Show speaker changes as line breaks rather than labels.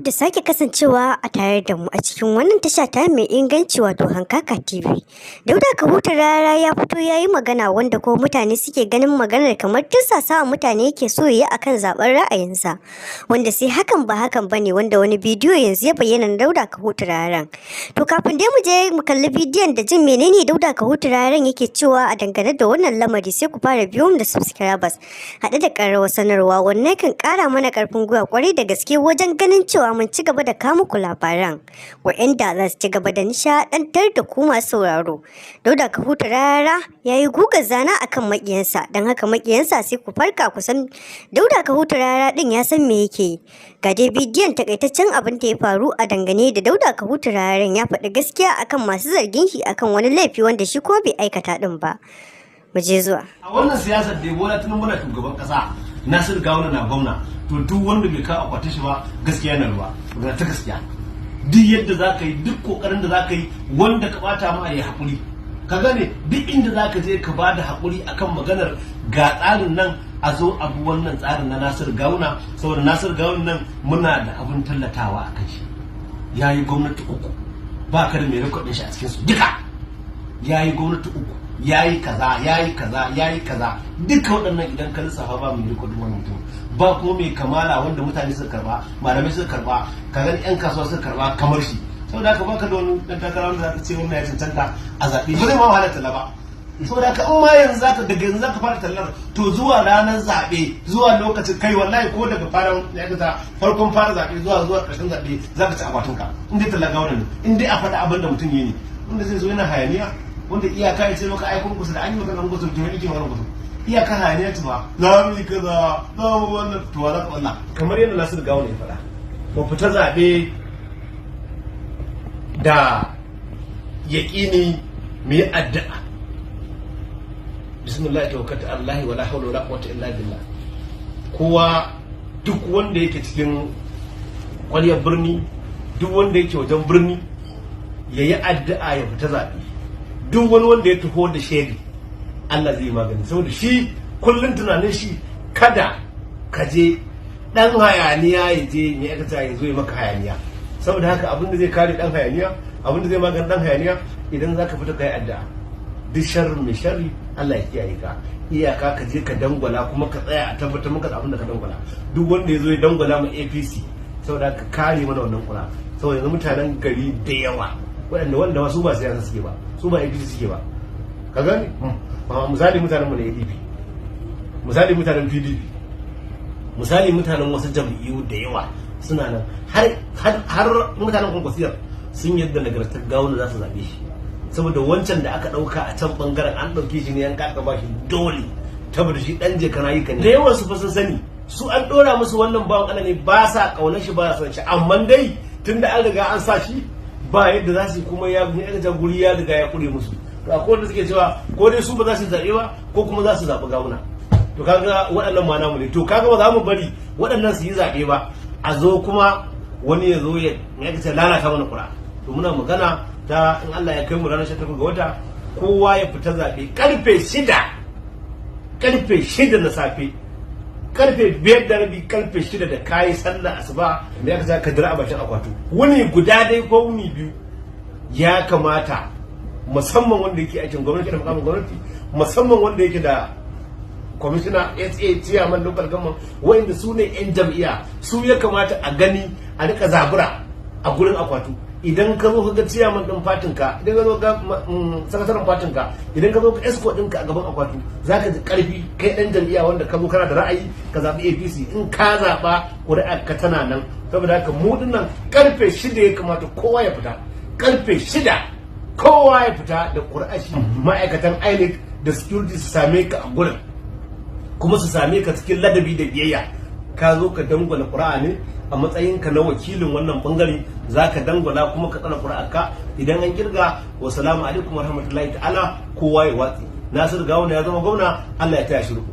Da sake kasancewa a tare da mu a cikin wannan tasha ta mai inganci, wato Hankaka TV. Dauda Kahutu Rarara ya fito ya yi magana wanda ko mutane suke ganin maganar kamar tursasawa mutane yake so ya yi akan zaɓen ra'ayinsa. Wanda sai hakan ba hakan ba ne, wanda wani bidiyo yanzu ya bayyana na Dauda Kahutu Rararan. To, kafin dai mu je mu kalli bidiyon da jin menene Dauda Kahutu Rararan yake cewa a dangane da wannan lamari, sai ku fara biyo mu da subscribers haɗe da ƙararrawar sanarwa. Wannan kan ƙara mana ƙarfin gwiwa kwarai da gaske wajen ganin cewa mun ci gaba da kawo muku labaran waɗanda za su ci gaba da nishaɗantar da ku masu sauraro. Dauda Kahutu Rarara ya yi gugar zana akan maƙiyansa, don haka maƙiyansa sai ku farka, ku san Dauda Kahutu Rarara ɗin ya san me yake yi. Ga dai bidiyon, takaitaccen abin da ya faru a dangane da Dauda Kahutu Rararan, ya faɗi gaskiya akan masu zargin shi akan wani laifi wanda shi ko bai aikata ɗin ba. Mu je zuwa.
A wannan siyasar da Bola Tinubu na shugaban kasa, Nasiru Gawuna na gwamna, to duk wanda bai kawo akwatin shi ba, gaskiya na ruwa. Magana ta gaskiya, duk yadda za ka yi, duk kokarin da za ka yi, wanda ka bata ma ya haƙuri, ka gane, duk inda za ka je ka ba da haƙuri akan maganar ga tsarin nan, a zo abu wannan tsarin na Nasiru Gawuna, saboda Nasiru Gawuna nan muna da abun tallatawa a kan shi. Ya yi gwamnati uku, ba ka da mai rikodin shi a cikinsu duka. Ya yi gwamnati uku, ya yi kaza, ya yi kaza, ya yi kaza, duka waɗannan idan ka lissafa ba mai rikodin wannan mutum, ba kuma mai kamala wanda mutane suka karba, malamai suka karba, ka gani, yan kasuwa suka karba kamar shi. Saboda haka baka da wani dan takara wanda zaka ce wannan ya cancanta a zaɓe, ba zai ma wahala talla ba. Saboda haka in ma yanzu zaka, daga yanzu zaka fara tallar, to zuwa ranar zaɓe, zuwa lokacin kai, wallahi ko daga fara ya ta farkon fara zaɓe zuwa ƙarshen zaɓe, zaka ci akwatinka in dai tallar ga wannan, in dai a faɗa abin da mutum yi ne. Wanda zai zo yana hayaniya, wanda iyaka ya ce maka ai kunkusu da an yi magana kunkusu, to yake magana kunkusu, iyaka hayaniya ce ba za mu yi kaza, za mu wannan, to wa za ka wannan? Kamar yadda Nasiru Gawuna ya faɗa, mu fita zaɓe da yaƙini, mu yi addu'a, bismillah, tawakkaltu Allah, wala hawla wala quwwata illa billah. Kowa, duk wanda yake cikin ƙwaryar birni, duk wanda yake wajen birni, ya yi addu'a, ya fita zaɓe. Duk wani wanda ya taho da shedi, Allah zai yi magani, saboda shi kullum tunanin shi kada ka je dan hayaniya ya je me aka ya zo ya maka hayaniya. Saboda haka abin da zai kare dan hayaniya, abin da zai magani dan hayaniya, idan zaka fita kai addu'a, duk sharrin mai sharri Allah ya kiyaye ka. Iyaka ka je ka dangwala, kuma ka tsaya a tabbatar maka da abin da ka dangwala. Duk wanda ya zo ya dangwala ma APC, saboda ka kare mana wannan kura, saboda yanzu mutanen gari da yawa waɗanda wanda su ba siyasa suke ba, su ba APC suke ba, ka gani, misali mutanen mu na ADP, misali mutanen PDP, misali mutanen wasu jam'iyyu da yawa suna nan, har mutanen Kwankwasiyar sun yadda nagartar Gawuna, za su zaɓe shi, saboda wancan da aka ɗauka a can ɓangaren an ɗauke shi ne yan kaka ba shi dole, saboda shi ɗan je kana yi ka ne. Da yawan su fa sun sani su an ɗora musu wannan bawan Allah ne, ba sa ƙaunar shi, ba sa son shi, amma dai tunda an riga an sa shi, ba yadda za su yi, kuma ya ga guri ya riga ya kure musu. To akwai wanda suke cewa ko dai su ba za su zaɓe ba, ko kuma za su zaɓi Gawuna. To kaga waɗannan ma namu ne. To kaga ba za mu bari waɗannan su yi zaɓe ba, a zo kuma wani ya zo ya ce lalata mana kura. To muna magana ta in Allah ya kai mu ranar 18 ga wata, kowa ya fita zaɓe karfe 6, karfe 6 na safe, karfe 5:30, karfe 6 da kayi sallah asuba da ya ka dira a bakin akwatu. Wuni guda dai ko wuni biyu ya kamata, musamman wanda yake aikin gwamnati da mukamin gwamnati, musamman wanda yake da kwamishina, SA, chairman local government, wa'inda su ne 'yan jam'iyya, su ya kamata a gani a rika zabura a gurin akwatu. Idan ka zo ka ga chairman din party n ka, idan ka zo ga sakataren party n ka, idan ka zo ka exco ɗinka a gaban akwatu, zaka ji karfi kai dan jam'iyya wanda ka zo kana da ra'ayi ka zaɓi APC. In ka zaɓa, ƙuri'ar ka tana nan. Saboda haka mu dinnan karfe 6 ya kamata kowa ya fita, karfe 6 kowa ya fita da ƙuri'ar shi. Ma'aikatan INEC da security su same ka a gurin, kuma su same ka cikin ladabi da biyayya. Ka zo ka dangwala ƙuri'a ne a matsayinka na wakilin wannan bangare, za ka dangwala kuma ka tsara ƙuri'arka. Idan an kirga, wa salamu alaikum wa rahmatullahi ta'ala, kowa ya watsi. Nasiru Gawuna ya zama gwamna, Allah ya taya shi riko.